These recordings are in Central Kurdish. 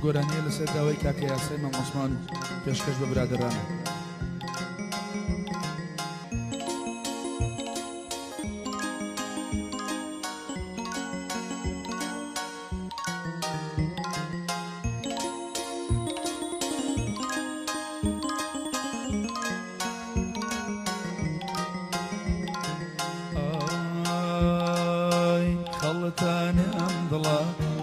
گۆرانیە لەسەر داوای کاکە یاسای مام عوسمان پێشکەش بە برادەران. ئای خەڵەتانێ ئەم دڵە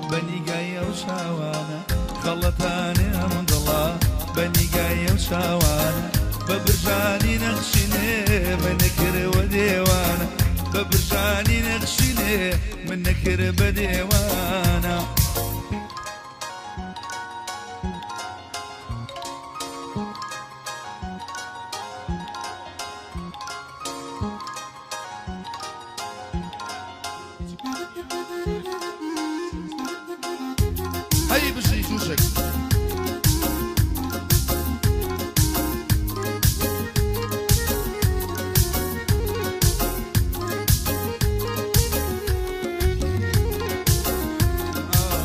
بە نیگای ئەو چاوانە خەڵەتانێ ئەم دڵە بە نیگای ئەو چاوانە بە برژانی نەخشینێ من نەکردوە دێوانە بە برژانی نەخشینێ من نەکرد بە دێوانە. هەی بژی جوشک.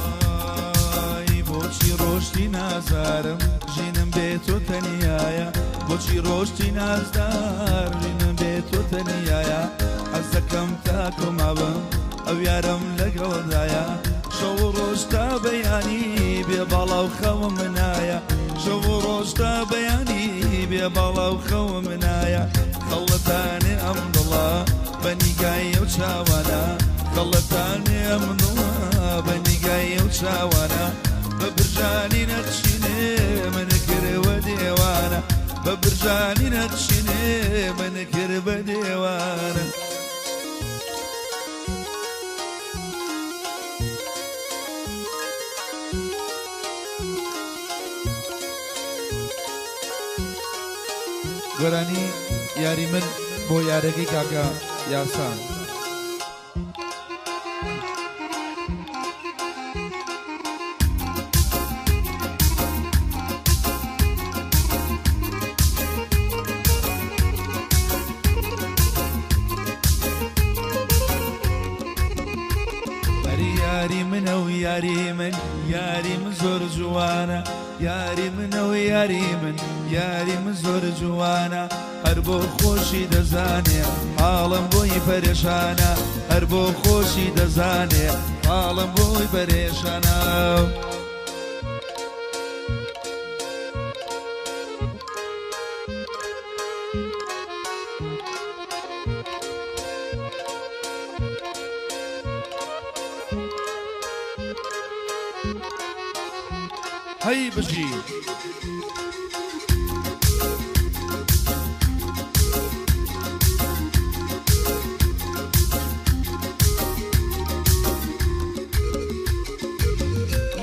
ئای بۆچی ڕۆشتی نازارم ژینم بێ تۆ تەنیایە بۆچی ڕۆشتی نازدار ژینم بێ تۆ تەنیایە حەز دەکەم تاکۆ مابم ئەو یارم لەگەڵدایە شەو و ڕۆژ تا بەیانی بێ باڵا و خەوم منایە شەو و ڕۆژ تا بەیانی بێ باڵا و خەوم منایە خەڵەتانێ ئەم دڵە بە نیگای ئەو چاوانە خەڵەتانێ ئەم دڵە بە نیگای ئەو چاوانە بە برژانی نەخشینێ من کردوە دێوانە بە برژانی نەخشینێ من کرد بە دێوانە. گۆرانی یاری من بۆ یارەکەی کاکە یاسا. ئەری یاری منە و یاری من یاری من زۆر جوانە یاری منە و یاری من یاری من زۆر جوانە هەر بۆ خۆشی دەزانێ حاڵم بۆی پەرێشانە هەر بۆ خۆشی دەزانێ حاڵم بۆی پەرێشانە. هەی بژی.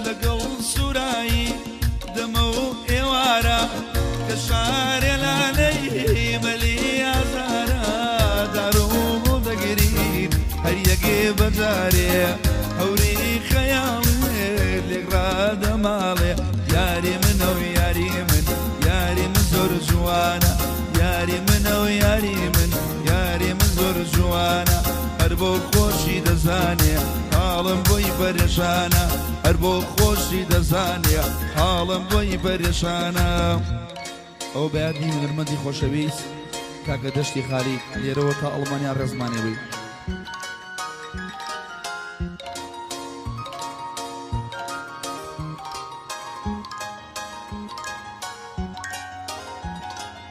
لەگەڵ سوورایی دەمە و ئێوارە کە شارێ لانەی مەلی ئازارە دار و گوڵ دەگرین هەر یەکێ بەجارێ هەوری خەیاڵێ لێک ڕادەماڵێ یاری منە و یاری من یاری من زۆر جوانە یاری منە و یاری من یاری من زۆر جوانە هەر بۆ خۆشی دەزانێ حاڵم بۆی پەرێشانە هەر بۆ خۆشی دەزانێ حاڵم بۆی پەرێشانە. ئەوە بەیادی هونەرمەندی خۆشەویست کاکە دەشتی خالید لێرەوە تا ئەڵمانیا ڕێزمانی بووی.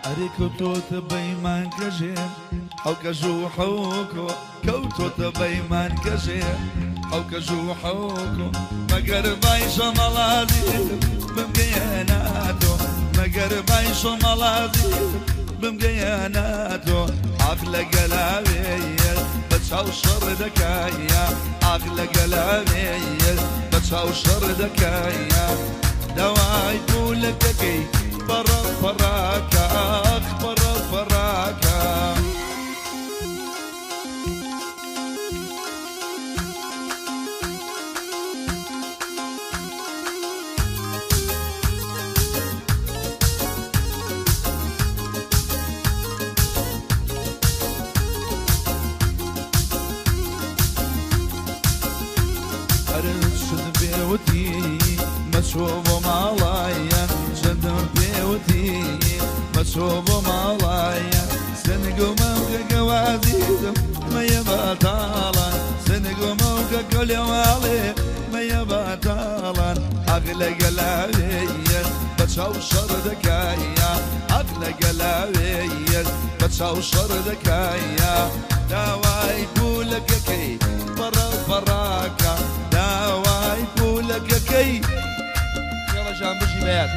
ئەرێ کەوتۆتە بەیمان کەژێ حەوکەژ و حەوکۆ کەوتۆتە بەیمان کەژێ حەوکەژ و حەوکۆ مەگەر بای شەمەڵازی بمگەیەناتۆ مەگەر بای شەمەڵازی بمگەیەناتۆ ئاخ لە گەلاوێیە بە چاو شەڕ دەکایە ئاخ لە گەلاوێیە بە چاو شەڕ دەکایە داوای پولەکەکەی پەڕە پەڕاکە ئاخ پەڕە پەڕاکە. ئەرێ چت بێ وتی مەچۆ بۆ بچۆ بۆ ماڵایە سنگ و مەوگەکە وازیزم مەیە بەتاڵان سنگ و مەوگەکە لێواڵێ مەیە بەتاڵان حەق لە گەلاوێیە بە چاو شەڕ دەکایە حەق لە گەلاوێیە بە چاو شەڕ دەکایە داوای پولەکەکەی پەڕە پەڕاکە داوای پولەکەکەی خێڵەژان بژی بەیاد.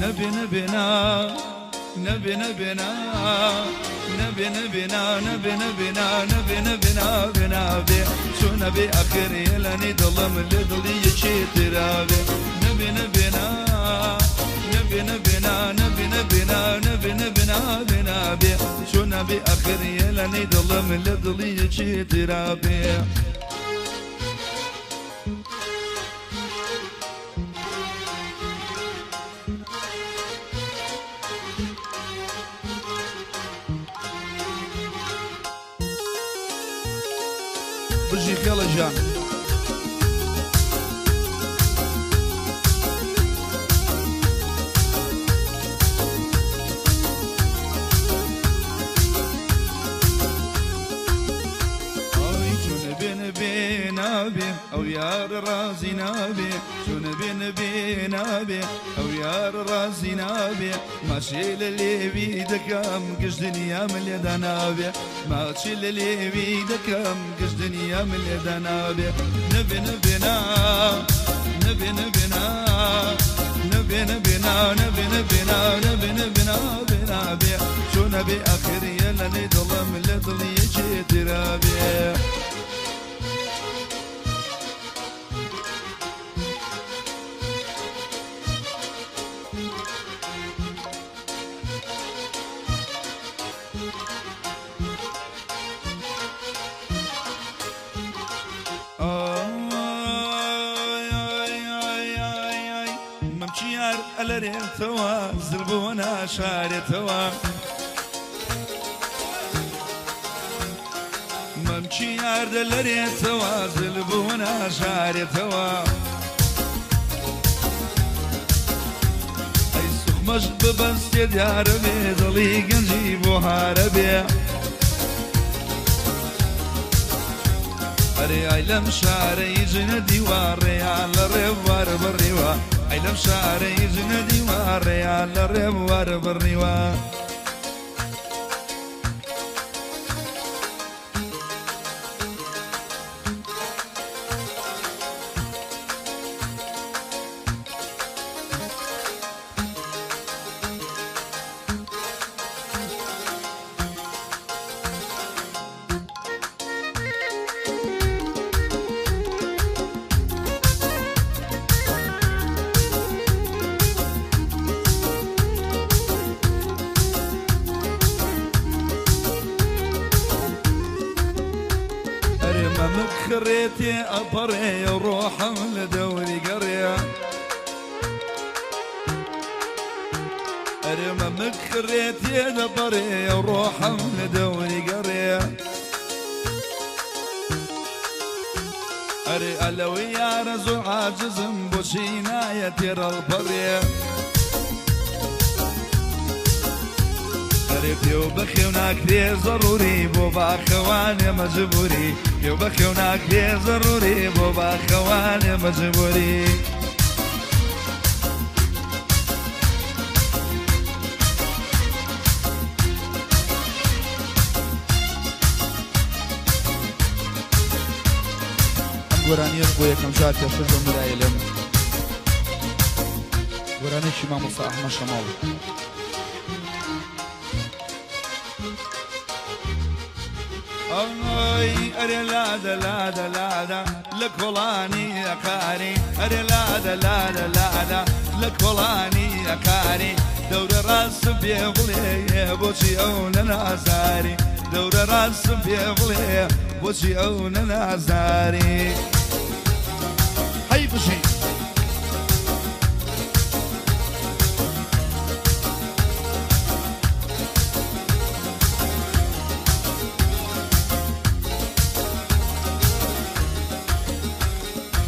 نەبێ نەبێ نا نەبێ نەبێ نا نەبێ نەبێ نا نەبێ نەبێ نا نەبێ نەبێ نابێ نابێ چۆن نەبێ ئەخرێ لەنی دڵم لە دڵی یەکێ ترابێ نەبێ نەبێ نا نەبێ نەبێ نا نەبێ نەبێ نا نەبێ نەبێ نابێ نابێ چۆن نەبێ ئەخرێ لەنی دڵم لە دڵی یەکێ ترابێ. بژی خێڵەژان. ئای چۆن بێ نەبێ نابێ ئەو یار ڕازی نابێ چۆن بێ نەبێ نابێ ئەو یار ڕازی نابێ ماچێ لە لێوی دەکەم گشت دنیام لێدا نابێ ماچێ لە لێوی دەکەم گشت دنیام لێدا نابێ نەبێ نەبێ نا نەبێ نەبێ نا نەبێ نەبێ نا نەبێ نەبێ نا نەبێ نەبێ نابێ نابێ چۆن نەبێ ئاخریە لەنێ دڵم لە دڵی یەکێ ترابێ. ئای ئای ئای ئای ئای مەمچیار ئەلەرێتەوە زل بۆ ناشارێتەوە مەمچیار دەلەرێتەوە زل بۆ ناشارێتەوە ئەی سوخمەش ببەستێ دیارە بێ دڵی گەنجی بۆ هارە بێ ئەرێ ئای لەم شارەی ژنە دیوارەیان لە ڕێوار بڕیوە ئەی لەم شارەی ژنە دیوارەیان لە ڕێوار بڕیوە. ئەرێ مەمک خڕێتێ ئەپەڕێ ڕۆحم لە دەوری گەڕێ ئەرێ مەمک خڕێتێ دەپەڕێ ڕۆحم لە دەوری گەڕێ ئەرێ ئەلەوەی یارە زۆر عاجزم بۆچی نایە تێرەڵپەڕێ ئەرێ پێو بەخێو ناکرێ زەڕوری بۆ باخەوانێ مەجبوری پێو بەخێو ناکرێ زەڕوری بۆ باخەوانێ مەجبوری. ئەم گۆرانیەش بۆ یەکەم جار پێشکەش بە مورایە لێم گۆرانێکی مامۆستا ئەحمەد شەماڵ. ئای ئەرێ لادە لادە لادە لە کۆڵانی ئەقاری، ئەرێ لادە لادە لادە لە کۆڵانی ئەقاری، دەورە ڕاستم پێ بڵێ بۆچی ئەو نەنازاری، دەورە ڕاستم پێ بڵێ بۆچی ئەو نەنازاری. هەی بژی.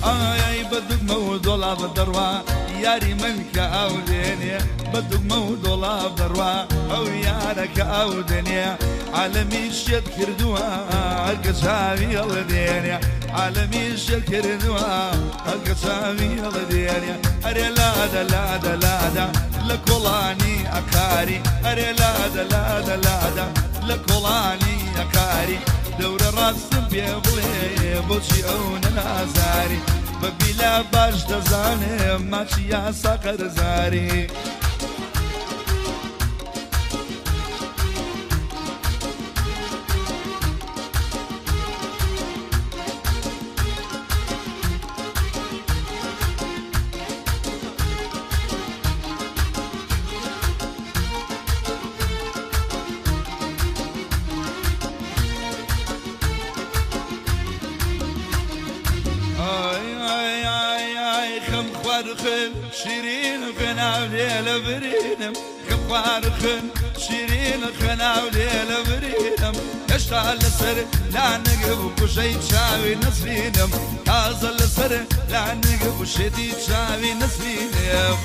ئای بە دوگمە و دۆڵاب دەڕوا یاری من کە ئاو دێنێ، بە دوگمە و دۆڵاب دەڕوا ئەو یارە کە ئاو دێنێ، عالەمی شێت کردووە هەرکە چاوی هەڵدێنێ، عالەمی شێت کردووە هەرکە چاوی هەڵدێنێ. ئەرێ لادە لادە لادە لە کۆڵانی ئەقاری، ئەرێ لادە لادە لادە لە کۆڵانی ئەقاری، دەورە ڕاستم پێ بڵێ بۆچی ئەو نەنازاری، بە بیلا باش دەزانێ ماچی یاسا قەرزاری. ئای ئای ئای ئای خەم خوارخن شیرین خوێناو لێ لە برینم، خەم خوارخن شیرین خوێناو لێ لە برینم، هێشتا لەسەر لانگ بکوژەی چاوی نەسرینم، تازە لەسەر لانگ بشێتی چاوی نەسرینم.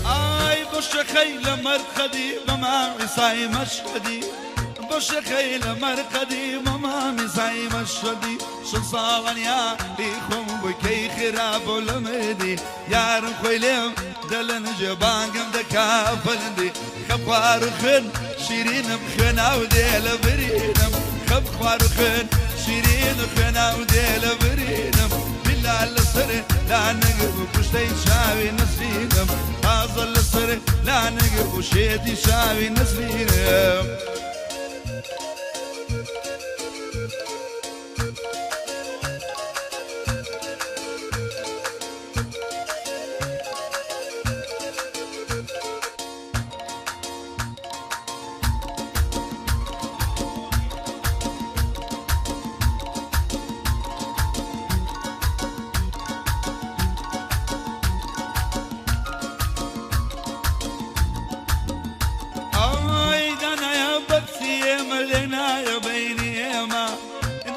ئای بۆ شەخەی لە مەرقەدی بە مامیسای مەشهەدی، بۆ شەخەی لە مەرقەدی بە مامیسای مەشهەدی، شەش ساڵان یاری خۆم بووی کەی خراپ بۆ لە مردی، یارم خۆی لێم دەلەنجێ بانگم دەکا فەلندی، خەم خوار و خوێن شیرینم خوێناو دێ لە برینم، خەم خوار و خوێن شیرین خوێناو دێ لە برینم، بیلا لەسەر لانگ بکوشتەی چاوی نەسرینم، تازە لەسەر لانگ بشێتی چاوی نەسرینم. ئای دانایە بەختی ئێمە لێنایە بەینی ئێمە،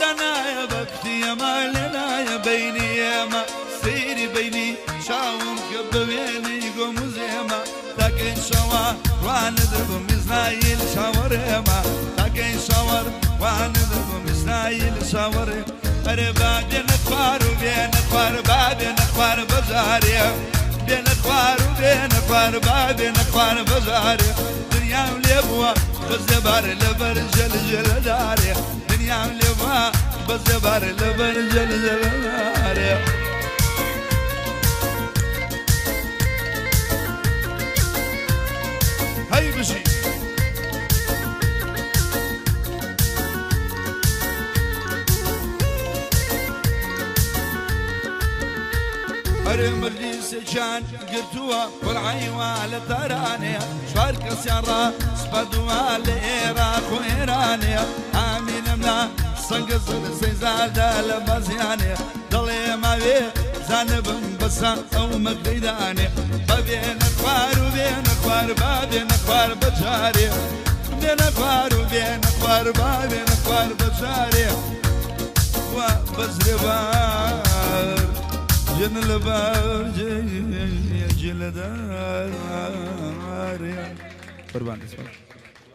دانایە بەختی ئێمە لێنایە بەینی ئێمە، سەیری بەینی چاوم کە بوێنەی گۆموزێمە، تاکەی شەوە ڕوانە دەبم ئیسرائیل چاوەڕێمە، تاکەی شەوەڕ ڕوانە دەبم ئیسرائیل چاوەڕێ. ئەرێ با بێنە خوار و بێنە خوار، با بێنە خوار بەجارێ، بێنە خوار و بێنە خوار، با بێنە خوار بەجارێ، دنیام لێ بووە بەزێبار لەبەر ژەل ژەلەدارێ، دنیام لێ بووە بەزێبار لەبەر ژەل ژەلەدارێ. هەی بژی. ئەرێ مەجلیسێکیان گرتووە قورعەیوا لە تارانێ، چوار کەسیان ڕا سپەردووە لە عێراق و ئێرانێ، ئامینم لە سەنگە زەر سەیزادە لە بەزیانێ، دەڵێ ماوێ زانبم بەسە ئەو مەکەیدانێ، بە بێنە خوار و بێنە خوار، با بێنە خوار بەجارێ، بێنە خوار و بێنە خوار، با بێنە خوار بەجارێ، وا بەزرێ بار جن لەبار جلدار. قوربان دەست.